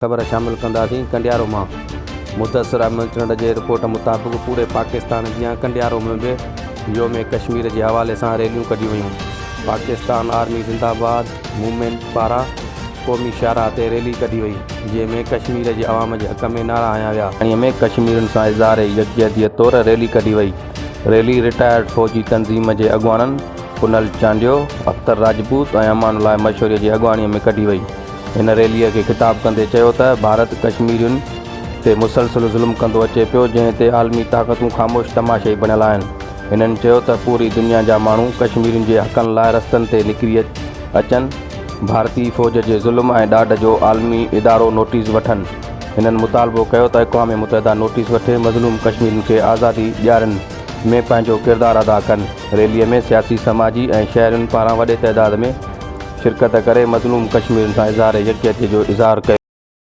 خبر شامل ڪنداسين ڪنڊيارو مان مدثر احمد چنڙ جي رپورٽ مطابق پوري پاڪستان جيان ڪنڊيارو ۾ به يوم ڪشمير جي حوالي سان ريليون ڪڍيون ويون پاڪستان آرمي زنده آباد موومينٽ پاران قومي شاهراهه تي ريلي ڪڍي وئي جنهن ۾ ڪشمير جي عوام جي حق ۾ نعرا هنيا ويا. ۾ ڪشميرين سان اظهار يڪجهتي طور ريلي ڪڍي وئي ريلي رٽائرڊ فوجي تنظيم جي اڳواڻن پنهل چانڊيو، اختر راجپوت ۽ امان الله مشوري جي اڳواڻي ۾ ڪڍي وئي. هن ريلي کي خطاب ڪندي چيو ته ڀارت ڪشميرين تي مسلسل ظلم ڪندو اچي پيو جنهن تي عالمي طاقتون خاموش تماشائي بڻيل آهن. هنن چيو ته پوري دنيا جا ماڻهو ڪشميرين جي حقن لاء رستن تي نڪري اچن، ڀارتي فوج جي ظلم ۽ ڏاڍ جو عالمي ادارو نوٽيس وٺن. هنن مطالبو ڪيو ته اقوام متحده نوٽيس وٺي مظلوم ڪشميرين کي آزادي ڏيارڻ ۾ پنهنجو ڪردار ادا ڪن. ريلي ۾ سياسي، سماجي ۽ شهرين پاران وڏي تعداد ۾ شرڪت ڪري مظلوم ڪشميرين سان اظهار يڪجهتي جو اظهار ڪيو.